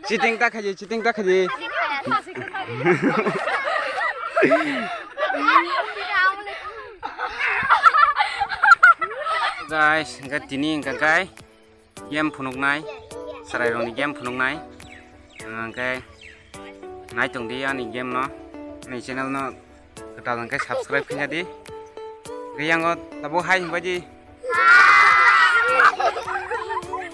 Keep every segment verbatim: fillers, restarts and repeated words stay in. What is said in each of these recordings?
Cheating ta khaji, cheating ta khaji. Guys, hingke tini hingke kai game phunuknai, chwrairokni game phunuknai. Hingke naitung di ani game no, ani channel no. Kwtal hwnkhe subscribe khaina di. Hwnkhe yango tabuk hai hwnbai di.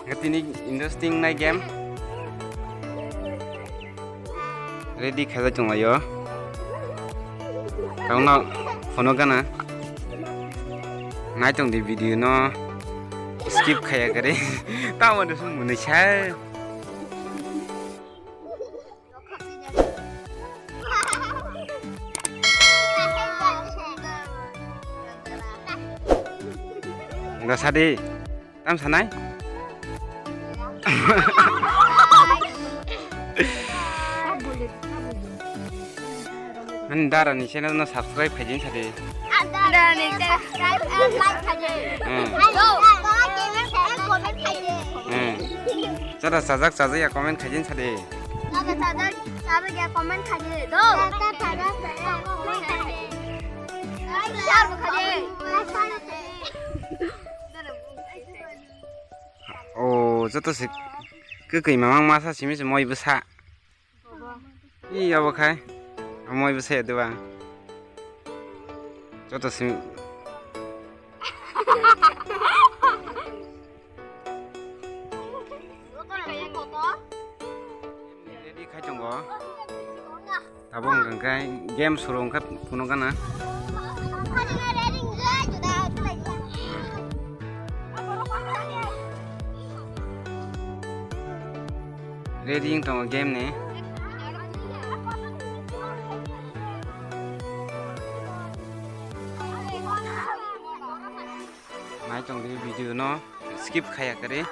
Hwnkhe tini interesting nai game. Ready khaijak tonglaio. Tangno phono gana. Naitung di video no skip khaiya kare. Tamo de sum munisa. Enggak sadi. Tam sanai? Ani dara ni channel no subscribe khaijin sadi. Dara ni channel subscribe and like khaijin. Hmm. Hello. Like and comment khaijin. Hmm. Chada sajak sajak ya comment khaijin sadi. Chada sajak sajak ya comment khaijin. Do. Chada sajak sajak comment khaijin. Like share bo khaijin. O joto se kwkwi mamang masa simi se moi bwsa. I abo khai. Amoi bwsai deba. Joto sim. Ready khai tongo. Tabuk hwnkhe game suru hwnkhe phunukgana. Ready wng tongo game ni. Nai tong di video no skip khaya kari.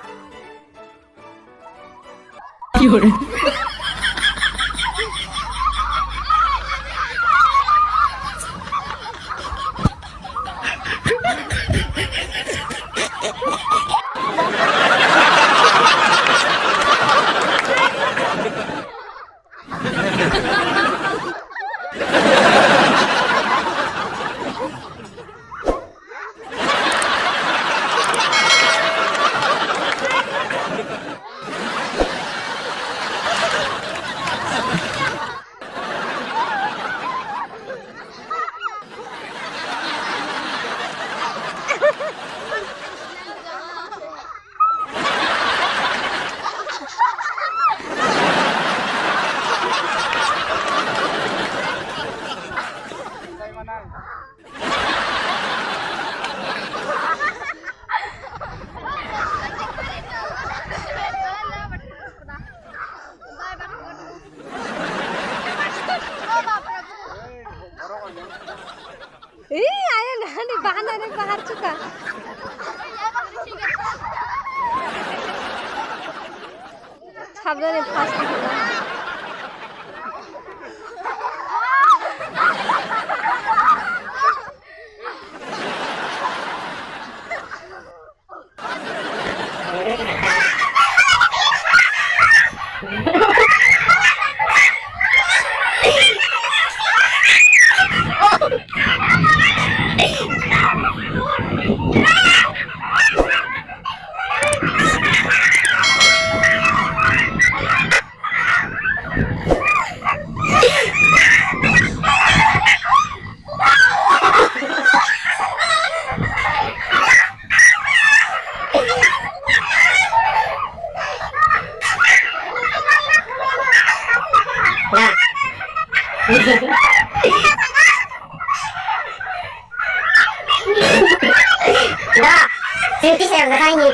Ih, ayo nani bahana ni bahar chuka. Sabdani fast. Da, sini sini.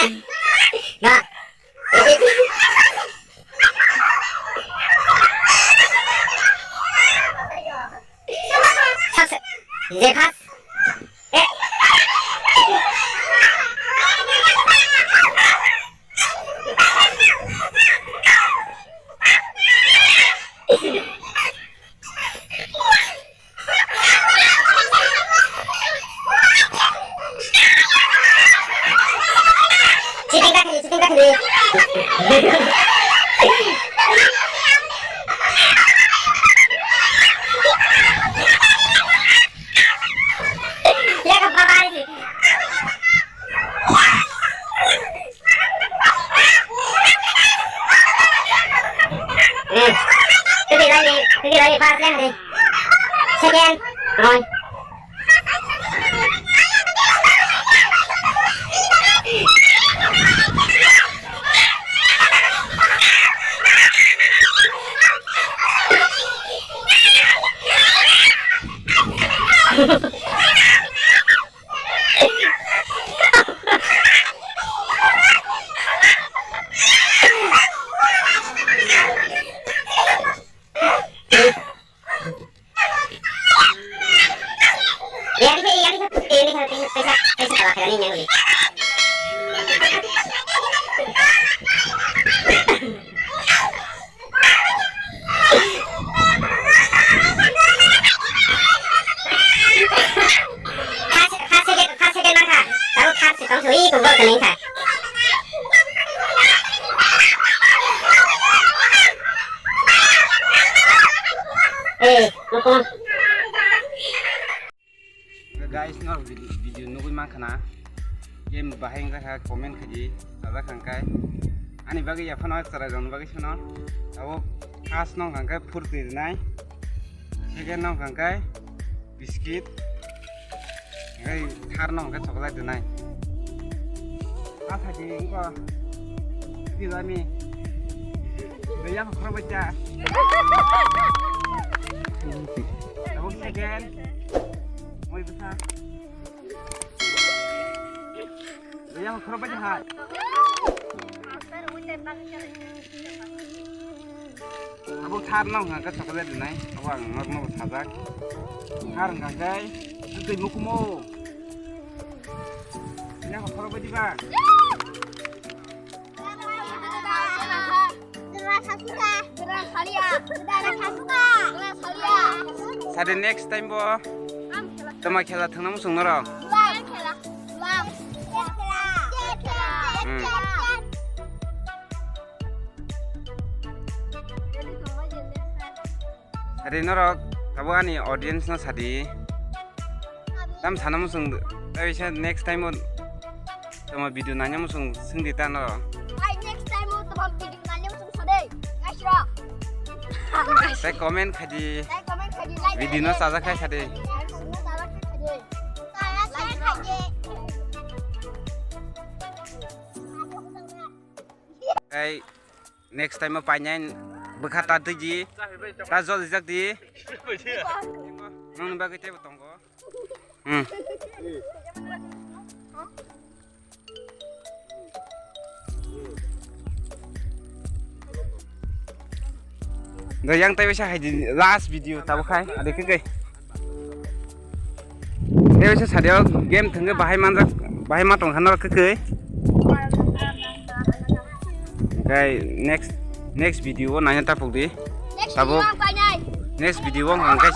Na. First, je first. Eh. Cheating ka khali, cheating ka khali. Ya ka baba ni. Hmm. Kiri lagi, kiri lagi, pas yang ni. Second. Roy. First, first, second, first, second mankha. Tabuk third se tongthwi, iko gol kwlwng kha. Eh, nokong. Guys, no video, video nugwi mankha na? Game bahai wngkha kha, comment khaidi, chajak kha hwnkhe. Ani bagwi yaphano chwrairokni bagwi sano. Abo first no hwnkha hwnkhe phurtwi rwnai, second no hwnkha hwnkhe biscuit, hwnkhe third no hwnkhe chocolate rwnai. A thagi wngkha. Phi jami. Beyang khoro bacha. Abo second. Moi bwsa. Yang khoro bacha hai. Abo thar no hwnkha khe chocolate rwnai. Abo ang nok no sajak. Thar hwnkha khe twi mukumo. Yang khoro bacha ba. Sadi next time bo tama khela thangna muchung norok. Hmm. Ri norok abo ani audience no sadi. Tam sana muchung, tei bisa next time o tamo video nanya muchung singdi tano. Ai, next time o tamo video nanya muchung sade. Guys rok. Tei comment khaidi. Tei comment khaidi, like video no khaidi, chajak khai sade. Like video no chajak khai sade. Chajak khai sade. Tei next time o painai bwkha ta twi di, ta jol rijak di. Nongni bagwi teibo tongo. Hmm. Do yang tei bisa hai di last video tabo khai ade khe khe. Tei bisa sadio game thangke bahai manjak, bahai ma tong khana khe khe. Kai next, next video o nanya tapuk di. Next tabuk video ang painai. Next video ang hwnkhe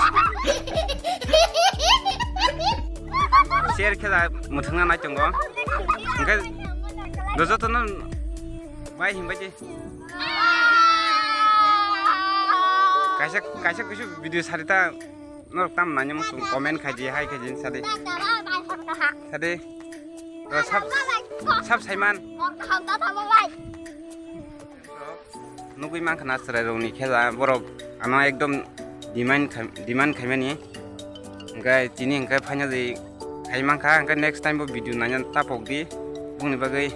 share khe da mwthangna nai tongo. Hwnkhe jotono bai himbai di. Kaisa, kaisa kuisu video sarita norok tam nanya muchung comment khai di, hai khai di sadi. Sadi. Sab, sab saiman. Nugui mankha na chwrairokni khela, borok ano ekdom demand khai, demand khaimani. Hwnkhe tini hwnkhe phaina jai khai mankha, hwnkhe next time bo video naina tapok di. Bongni bagwi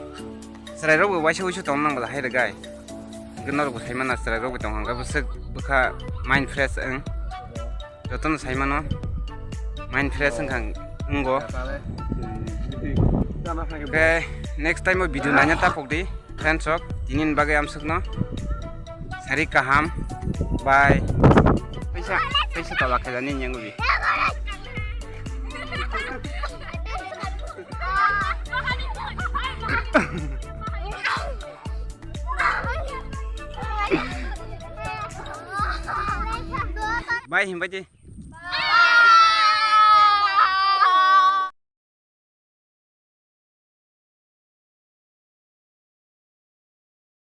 chwrairokbo waisa waisa tongna nang bwla hai rwgai. Hwnkhe norokbo saimana chwrairokbo tongkha, hwnkhe bwswk bwkha mind fresh wng. Jotono saimano mind fresh wngkha, wngo. Hwnkhe Next time o video naina tapok di, friends rok, tini ni bagwi amsukno sari kaham, bye. Paisa, paisa tola khaida ni nyangwi. Bye, himbaji.